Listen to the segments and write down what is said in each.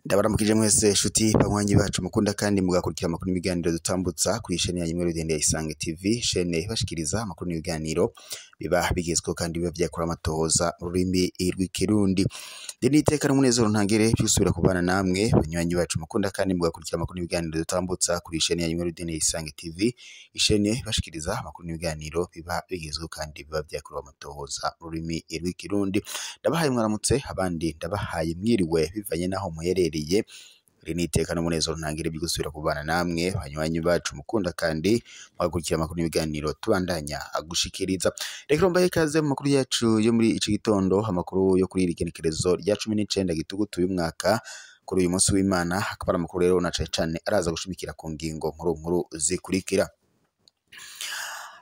Ndabaramukije mwese shuti banywanyi bacu mukunda kandi mugakurikira amakuru n'ibiganiro dutambutsa kuri chaîne yanyu Rudende ya Isange TV, chaîne ibashikiriza amakuru n'ibiganiro biba bigezweho kandi biba vyakora amatohoza mu rurimi rw'ikirundi. Ndi n'iteka n'umunezero ntangere byusubira kubana namwe banywanyi bacu mukunda kandi mugakurikira amakuru n'ibiganiro dutambutsa kuri chaîne yanyu Rudende ya Isange TV, chaîne ibashikiriza amakuru n'ibiganiro biba bigezweho kandi biba vyakora amatohoza mu rurimi rw'ikirundi. Ndabahaye mwaramutse, abandi ndabahaye mwiriwe bivanye naho muherereye. Iri ni iteka n'umunezero ntangere byo gusubira kubana namwe banywanyi bacu mukunda kandi mugakurikira amakuru n'ibiganiro tubandanya agushikiriza. Reka mbahe ikaze mu makuru yacu yo muri iki gitondo, amakuru yo kuri iri genekerezo rya 19 gitugutu uyu mwaka, kuri uyu munsi w'Imana. Hakaba ari amakuru rero na cane cane araza gushimikira ku ngingo nkuru nkuru zikurikira.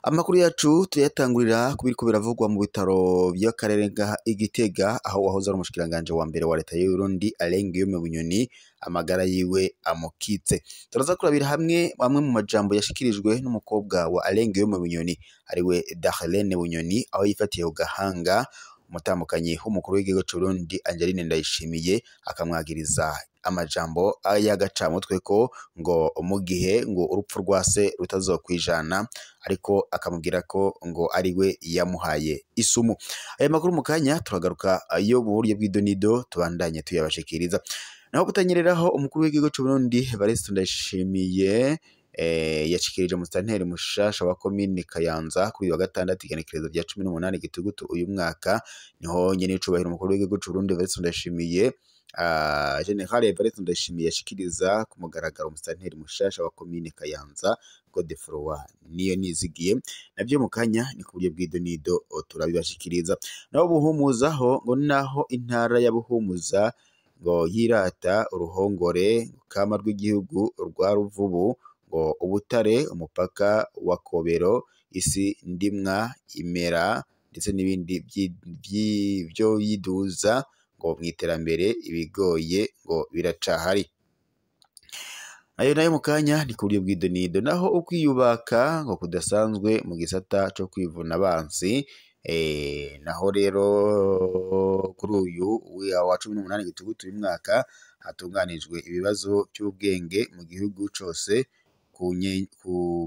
Amakuru yacu tuyatangurira kubiriko biravugwa mu bitaro by'akarere ka Igitega, aho wahoze ari umushikiranganje wa mbere wa leta y'u Burundi Alain Guillaume Bunyoni amagara yiwe amukitse. Turaza kurabira hamwe amwe mu majambo yashikirijwe n'umukobwa wa Alain Guillaume Bunyoni ariwe Darlene Bunyoni, aho yifatiye ku gahanga umutambukanyi w'umukuru w'igihugu c'u Burundi Angeline Ndayishimiye, akamwagiriza amajambo y'agacamutwe ko ngo mu gihe ngo urupfu rwa se rutazokwijana, ariko akamubwira ko ngo ariwe yamuhaye isumu. Aya makuru mu kanya turagaruka yo mu buryo bw'idonido tubandanye tuyabashikiriza. Naho butanyereraho, umukuru w'igihugu c'u Burundi Evariste Ndayishimiye yashikirije umusitanteri mushasha wa komine Kayanza kuri uyu wa gatandatu igenekerezo rya 18 gitugutu uyu mwaka. Niho nyene icubahiro umukuru w'igihugu c'u Burundi Evariste Ndayishimiye, General Evariste Ndayishimiye yashikiriza ku mugaragaro umusitanteri mushasha wa komine Kayanza Godefroid niyo nizigiye. Navyo mu kanya ni ku buryo bw'idonido turabibashikiriza. Naho Buhumuzaho ngo naho intara ya Buhumuza ngo yirata uruhongore kama rw'igihugu rwa Ruvubu, ngo ubutare, umupaka wa Kobero, isi ndimwa imera ndetse n'ibindi byo yiduza ngo mw'iterambere ibigoye ngo biracahari. Ayo nayo mu kanya ni ku buryo bw'idonido. Naho ukwiyubaka ngo kudasanzwe mu gisata co kwivuna abansi, naho rero kuri uyu wa 18 gitugutu uyu mwaka hatunganijwe ibibazo by'ubwenge mu gihugu cose ku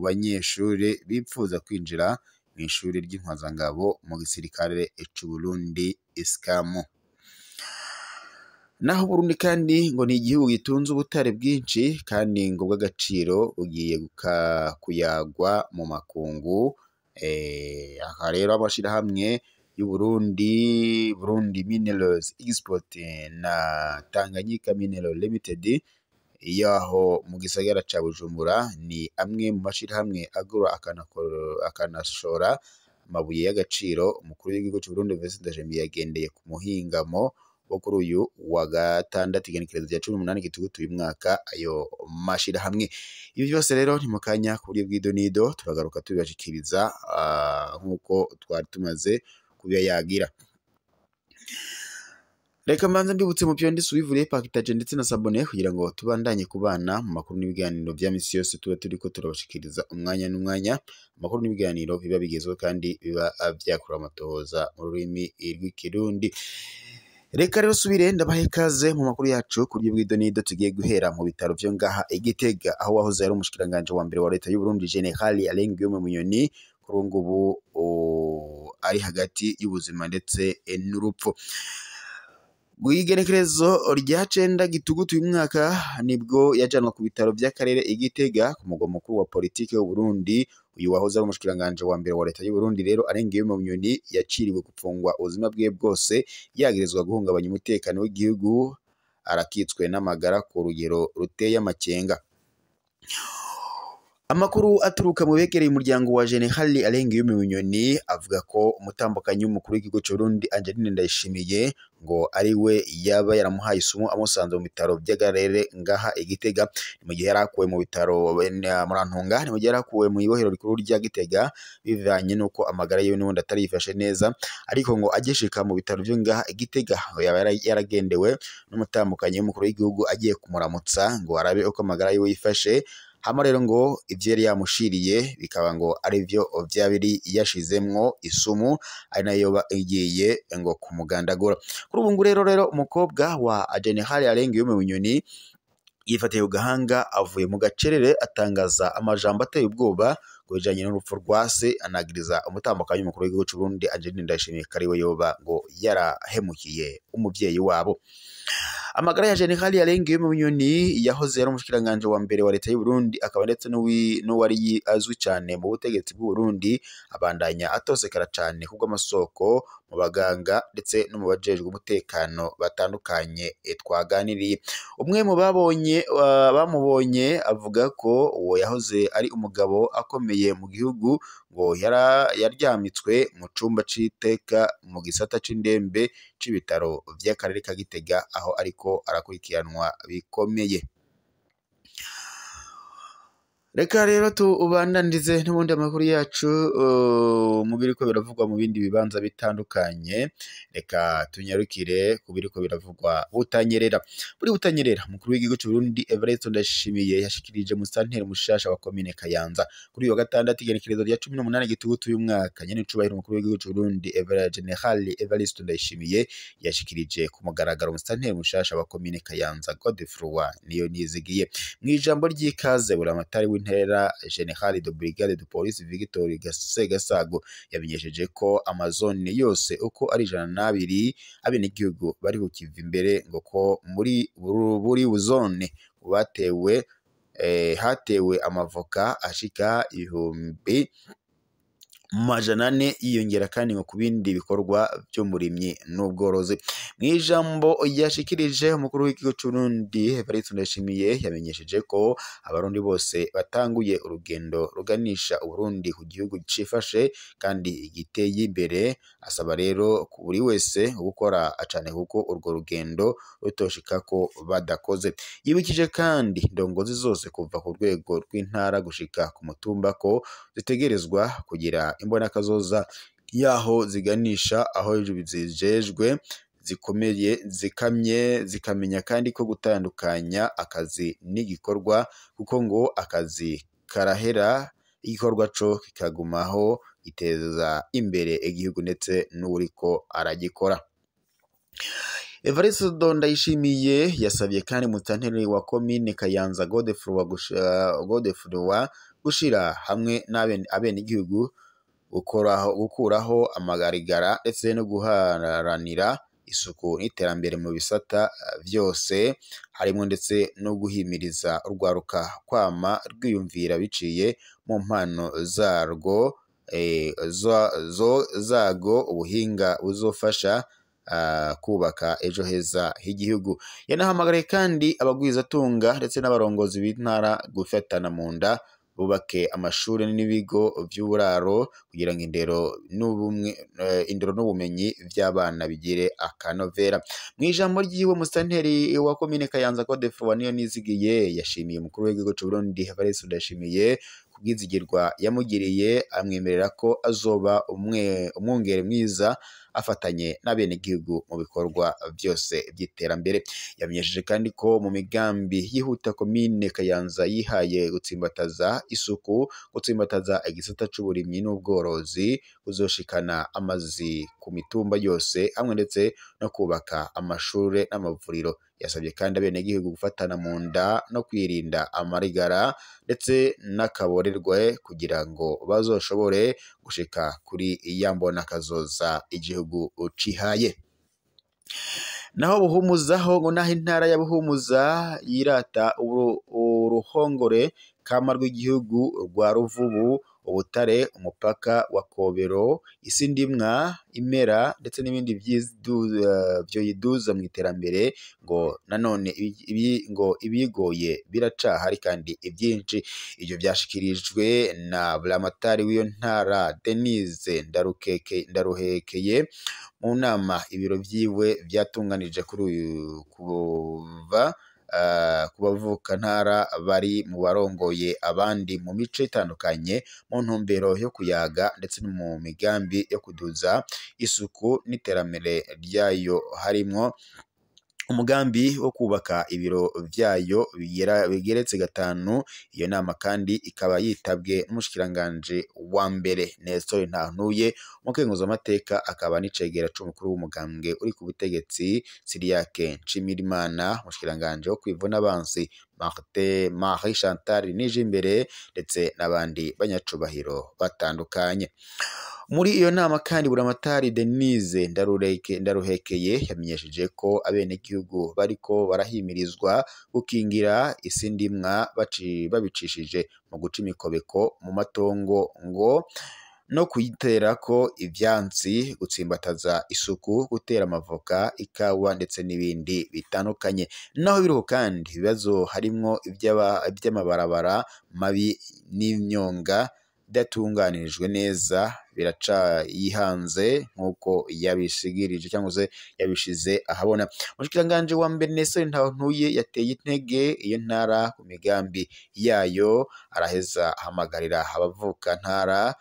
banyeshure bipfuza kwinjira mw'ishure ry'intwazangabo mu gisirikare c'u Burundi ISCAM. Naho Burundi kandi ngo ni igihugu gitunze ubutare bwinshi kandi ngo bw'agaciro bugiye kuyagwa mu makungu. Aha rero amashirahamwe y'u Burundi, Burundi Minerals Export na Tanganyika Mineral Limited yaho mu gisagara ca Bujumbura, ni amwe mu mashirahamwe agura akanashora amabuye y'agaciro. Umukuru w'igihugu c'u Burundi Evariste Ndayishimiye yagendeye ku muhingamo wo kuri uyu wa gatandatu igenekerezo rya 18 gitugutu uyu mwaka ayo mashirahamwe. Ibi byose rero ni mu kanya ku buryo bw'idonido turagaruka tubibashikiriza nk'uko twari tumaze kubiyagira. Reka mbanze mbibutse mu byo ndisubivuye pakitaje ndetse na sabone kugira ngo tubandanye kubana mu makuru n'ibiganiro vya misi yose tuba turiko turabashikiriza umwanya n'umwanya, amakuru n'ibiganiro biba bigezweho kandi biba vyakura amatohoza mu rurimi rw'ikirundi. Reka rero subire ndabahe ikaze mu makuru yacu ku buryo bw'idonido. Tugiye guhera mu bitaro vyo ngaha Igitega, aho wahoze ari umushikiranganje wa mbere wa leta y'u Burundi General Alain Guillaume Bunyoni kuri ubu ari hagati y'ubuzima ndetse n'urupfu. Igenekerezo rya 9 gitugutu uyu mwaka nibwo yajanwa ku bitaro by'akarere Igitega ku mugwa mukuru wa politike y'u Burundi. Uyu wahoze ari umushikiranganje wa mbere wa leta y'u Burundi rero Alain Guillaume Bunyoni yaciriwe gupfungwa ubuzima bwe bwose, yagirizwa guhungabanya umutekano w'igihugu, arakitswe n'amagara ku rugero ruteye amakenga. Amakuru aturuka mu begereye umuryango wa General Alain Guillaume Bunyoni avuga ko umutambukanyi w'umukuru w'igihugu c'u Burundi Angeline Ndayishimiye ngo ari we yaba yaramuhaye isumu amusanze mu bitaro by'akarere ngaha Igitega. Ni mu gihe yarakuwe mu bitaro Murantunga, ni mu gihe yarakuwe mu ibohero rikuru rya Gitega bivanye nuko amagara yiwe n'ubundi atari yifashe neza, ariko ngo agishika mu bitaro byo ngaha Igitega yaba yaragendewe n'umutambukanyi w'umukuru w'igihugu agiye kumuramutsa ngo arabe uko amagara yiwe yifashe. Hama rero ngo ivyo yari yamushiriye bikaba ngo arivyo vyabiri yashizemwo isumu, ari nayo igiye ngo kumugandagura. Kuri ubu rero umukobwa wa General Alain Guillaume Bunyoni yifatiye ku gahanga, avuye mu gacerere atangaza amajambo ateye ubwoba ku bijanye n'urupfu rwa se, anagiriza umutambukanyi w'umukuru w'igihugu c'u Burundi Angeline Ndayishimiye ko ariwe yoba ngo yarahemukiye umuvyeyi wabo. Amagara ya General Alain Guillaume Bunyoni yahoze ari umushikiranganje wa mbere wa leta y'u Burundi, akaba ndetse n'uwari azwi cane mu butegetsi bw'u Burundi, abandanya atosekara cane kubw'amasoko mu baganga ndetse no mu bajejwe umutekano batandukanye twaganiriye. Umwe mu babonye bamubonye avuga ko uwo yahoze ari umugabo akomeye mu gihugu, ngo yaryamitswe mu cumba c'iteka mu gisata c'indembe c'ibitaro vy'akarere ka Gitega, aho ariko arakurikiranwa bikomeye. Reka rero tubandanirize n'ubundi amakuru yacu mu biriko biravugwa mu bindi bibanza bitandukanye. Reka tunyarukire ku biriko biravugwa Butanyerera. Muri Butanyerera, umukuru w'igihugu c'u Burundi Evariste Ndayishimiye yashikirije musanteri mushasha wa komine Kayanza kuri uyu wa gatandatu, igenekerezo rya 18 Gitugutu uyu mwaka. Nyenicubahiro umukuru w'igihugu c'u Burundi General Evariste Ndayishimiye yashikirije ku mugaragaro musanteri mushasha wa komine Kayanza Godefroid Niyonizigiye. Mw'ijambo ry'ikaze, buramatari w'intera General de Brigade de Police Victor Segasago yamenyesheje ko amazone yose uko ari 102 abenegihugu bari kukiva imbere, ngo ko muri buri zone batewe hatewe amavoka ashika 400,000, yiyongera kandi ngo ku bindi bikorwa vy'umurimyi n'ubworozi. Mw'ijambo yashikirije, umukuru w'igihugu c'u Burundi Evariste Ndayishimiye yamenyesheje ko abarundi bose batanguye urugendo ruganisha Uburundi ku gihugu cifashe kandi giteye imbere, asaba rero buri wese gukora cane kuko urwo rugendo rutoshikako badakoze. Yibukije kandi indongozi zose kuva ku rwego rw'intara gushika ku mutumba ko zitegerezwa kugira imbonakazoza yaho ziganisha aho zijejwe zikomeye zikamye, zikamenya kandi ko gutandukanya akazi n'igikorwa, kuko ngo akazi karahera igikorwa co kikagumaho, giteza imbere igihugu ndetse n'uwuriko aragikora. Evariste Ndayishimiye yasabye kandi musanteri wa komine Kayanza Godefroid gushira hamwe n'abenegihugu gukuraho amagarigara ndetse no guharanira isuku n'iterambere mu bisata vyose, harimwo ndetse no guhimiriza urwaruka kwama rwiyumvira biciye mu mpano zarwo zago ubuhinga buzofasha kubaka ejo heza h'igihugu. Yanahamagariye kandi abagwizatunga ndetse n'abarongozi b'intara gufatana mu nda bubake amashuri n'ibigo vy'uburaro kugira ngo indero n'ubumenyi vy'abana bigire akanovera. Mw'ijambo ryiwe, musanteri wa komine Kayanza Godefroid Niyonizigiye yashimiye umukuru w'igihugu c'u Burundi Evariste Ndayishimiye kubwizigirwa yamugiriye, amwemerera ko azoba umwungere mwiza afatanye n'abenegihugu mu bikorwa vyose vy'iterambere. Yamenyesheje kandi ko mu migambi yihuta komine Kayanza yihaye gutsimbataza isuku, gutsimbataza igisata c'uburimyi n'ubworozi, kuzoshikana amazi ku mitumba yose hamwe ndetse no kubaka amashure n'amavuriro. Yasabye kandi abenegihugu gufatana mu nda no kwirinda amarigara ndetse n'akaborerwe kugira ngo bazoshobore gushika kuri ya mbonakazoza igihugu cihaye. Naho Buhumuzaho ngo naho intara ya Buhumuza yirata uruhongore kama rw'igihugu rwa Ruvubu, Ubutare, umupaka wa Kobero, isi ndimwa imera ndetse n'ibindi vyoyiduza mu iterambere, ngo nanone ngo ibigoye biracahari kandi ivyinshi. Ivyo vyashikirijwe na buramatari w'iyo ntara Denise Ndaruhekeye mu nama ibiro vyiwe vyatunganije kuri uyu kuva ku bavukantara bari mu barongoye abandi mu mice itandukanye mu ntumbero yo kuyaga ndetse no mu migambi yo kuduza isuku n'iterambere ryayo, harimwo umugambi wo kubaka ibiro vyayo bigeretse 5. Iyo nama kandi ikaba yitabwe n'umushikiranganje wa mbere Nestor Ntantuye, umukenguzamateka akaba n'icegera c'umukuru w'umugambwe uri ku butegetsi Siriake Nshimirimana, umushikiranganje wo kwivuna abansi Martin Marie Chantal Nijimbere ndetse n'abandi banyacubahiro batandukanye. Muri iyo nama kandi Buramatari Denise Ndaruhekeye yamenyesheje ko abenegihugu bariko barahimirizwa gukingira isi ndimwa babicishije mu guca imikobeko mu matongo ngo no kuyiterako ivyansi, gutsimbataza isuku, gutera amavoka, ikawa ndetse n'ibindi bitandukanye. Naho biruko kandi ibibazo harimwo ivy'amabarabara mabi n'imyonga idatunganirijwe neza biracayihanze nk'uko yabishigirije cyangwa se yabishize ahabona. Umushikiranganje wa mbere Nestor Ntantuye yateye intege iyo ntara ku migambi yayo, araheza ahamagarira abavuka ntara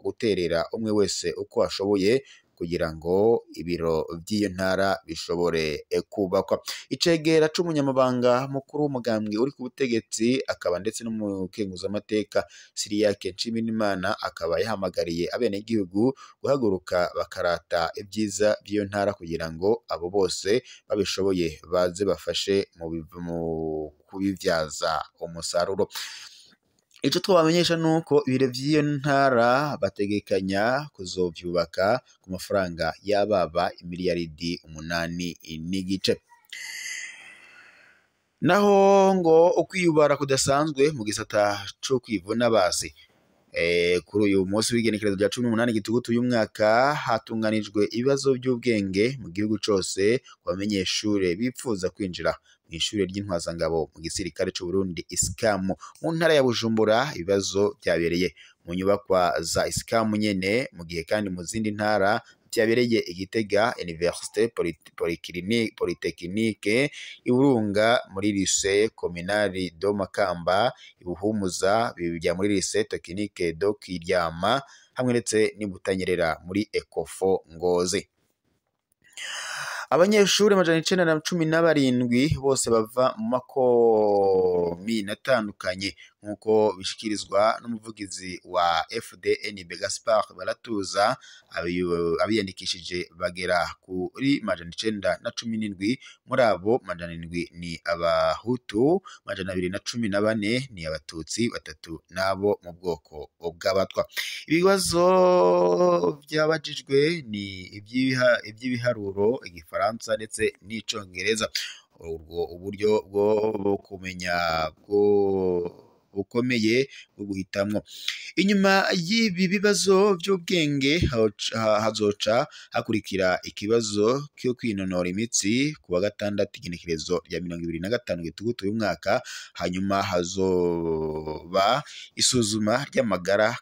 guterera umwe wese uko ashoboye kugira ngo ibiro vy'iyo ntara bishobore kubakwa. Icegera c'umunyamabanga mukuru w'umugambwe uri ku butegetsi akaba ndetse n'umukenguzamateka Siriake Nshimirimana akaba yahamagariye abenegihugu guhaguruka bakarata ibyiza by'iyo ntara kugira ngo abo bose babishoboye baze bafashe mu kubivyaza umusaruro. Ico twabamenyesha nuko ibiro vy'iyo ntara bategekanya kuzovyubaka ku mafaranga y'ababa imiliyaridi 8.5. Naho ngo ukwiyubara kudasanzwe mu gisata co kwivuna basi. Kuri uyu munsi w'igenekerezo rya 18 Gitugutu uyu mwaka hatunganijwe ibibazo by'ubwenge mu gihugu cose ku bamenyeshure bipfuza kwinjira mw'ishure ry'intwazangabo mu gisirikare c'u Burundi ISCAM mu ntara ya Bujumbura. Ibibazo vyabereye mu nyubakwa za ISCAM nyene, mu gihe kandi mu zindi ntara vyabereye i Gitega Université Polytechnique, Iburunga muri Lycée Communale do Makamba, Ibuhumuza bijya muri Lycée Technique do Kiryama, hamwe ndetse n'Ibutanyerera muri Ecofo Ngozi. Abanyeshuri 917 bose bava mu makomine atandukanye nk'uko bishikirizwa n'umuvugizi wa FDNB Gaspard Baratuza, abiyandikishije bagera kuri 917, muri abo 700 ni abahutu, 214 ni abatutsi, 3 nabo mu bwoko bw'abatwa. Ibibazo byabajijwe ni iby'ibiharuro, igifaransa ndetse n'icongereza. Ubwo uburyo bwo kumenya bwo bukomeye bwo guhitamwo. Inyuma y'ibi bibazo by'ubwenge hazoca hakurikira ikibazo cyo kwinonora imitsi ku wa gatandatu igenekerezo rya 25 Gitugutu uyu mwaka, hanyuma hazoba isuzuma ry'amagara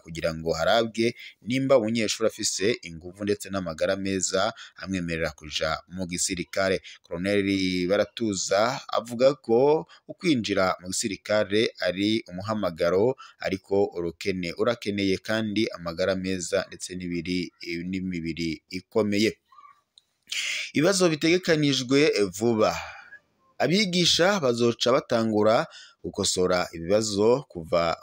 kugira ngo harabwe nimba umunyeshuri afise inguvu ndetse n'amagara meza amwemerera kuja mu gisirikare. Colonel Baratuza avuga ko ukwinjira mu gisirikare ari umuhamagaro, ariko urakeneye kandi amagara meza ndetse n'imibiri ikomeye. Ibibazo bitegekanijwe vuba. Abigisha bazoca batangura gukosora ibibazo kuva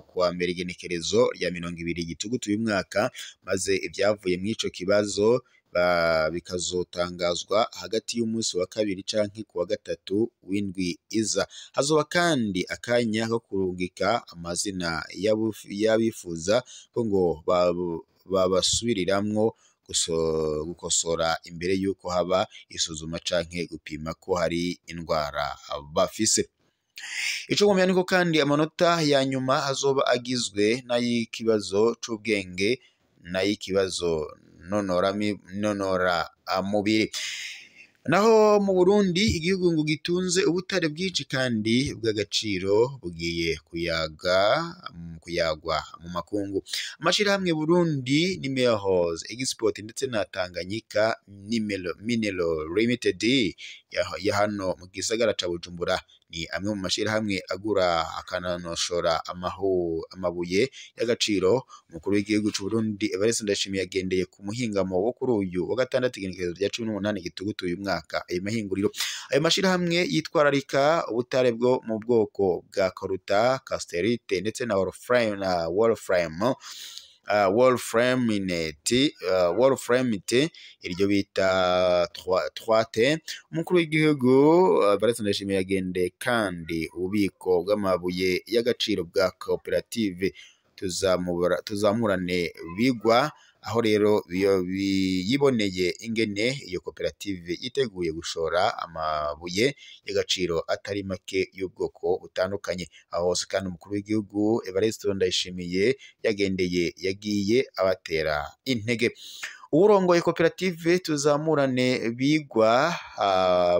kuwa mbere igenekerezo rya 20 Gitugutu uyu mwaka, maze ibyavuye mw'ico kibazo bikazotangazwa hagati y'umunsi wa kabiri canke kuwa gatatu w'indwi iza. Hazoba kandi akanya ko kurungika amazina y'abifuza ko ngo babasubiriramwo gukosora imbere y'uko haba isuzuma canke gupima ko hari indwara bafise. Ico mwomenya niko kandi amanota ya nyuma azoba agizwe n'ay'ikibazo c'ubwenge n'ay'ikibazo nonora mubiri. Naho mu Burundi igihugu ngo gitunze ubutare bwinshi kandi bw'agaciro bugiye kuyagwa mu makungu. Amashirahamwe Burundi Minerals Export ndetse na Tanganyika Mineral Limited ya hano mu gisagara ca Bujumbura Ni amwe mu mashirahamwe agura akananoshora amabuye y'agaciro. Umukuru w'igihugu c'u Burundi Evariste Ndayishimiye yagendeye ku muhingamo wo kuri uyu wa gatandatu igenekerezo rya 18 Gitugutu uyu mwaka ayo mahinguriro. Ayo mashirahamwe yitwararika ubutare bwo mu bwoko bwa koruta, casterite ndetse na wolfram wolframite iryo bita 3T. Umukuru w'igihugu Evariste Ndayishimiye yagendeye kandi ububiko bw'amabuye y'agaciro bwa koperative Tuzamurane Bigwa, aho rero yiboneye ingene iyo koperative yiteguye gushora amabuye y'agaciro atari make y'ubwoko butandukanye. Aho hose kandi umukuru w'igihugu Evariste Ndayishimiye yagendeye yagiye abatera intege. Uwurongoye koperative Tuzamurane Bigwa,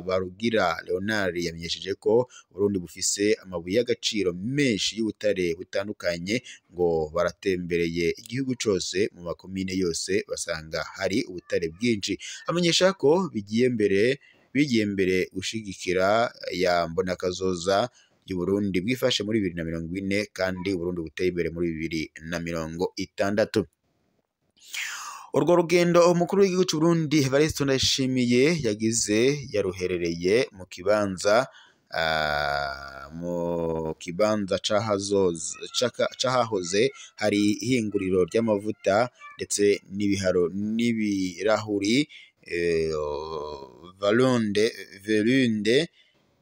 Barugira Leonard, yamenyesheje ko Burundi bufise amabuye y'agaciro menshi y'ubutare butandukanye, ngo baratembereye igihugu cose mu makomine yose basanga hari ubutare bwinshi. Amenyesha ko bigiye mbere gushigikira ya mbonakazoza y'Uburundi bwifashe muri 2040 kandi Uburundi buteye imbere muri 2060. Urwo rugendo umukuru w'igihugu c'u Burundi Evariste Ndayishimiye yagize yaruherereye mu kibanza c'ahahoze hari ihinguriro ry'amavuta ndetse n'ibiharo n'ibirahuri Verunde,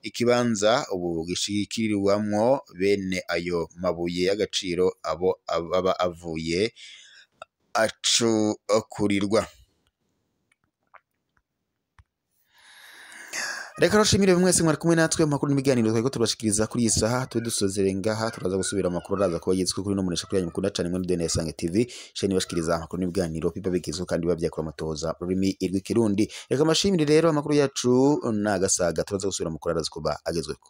ikibanza ubu gishikirirwamwo bene ayo mabuye y'agaciro abo aba avuye acukurirwa. Reka rushimire mwese mwari kumwe natwe mu makuru n'ibiganiro twariko turabashikiriza kuri iyi saha. Tube dusozere ngaha, turaza gusubira amakuru araza kuba yizwe kuri no munesha kuri yanyu mukunda cane mwe Dene Isange TV, sheni bashikiriza amakuru n'ibiganiro biba bigizwe kandi biba vyakura amatohoza rurimi rw'ikirundi. Reka amashimire rero amakuru yacu nagasaga, turaza gusubira amakuru araza kuba agezweko.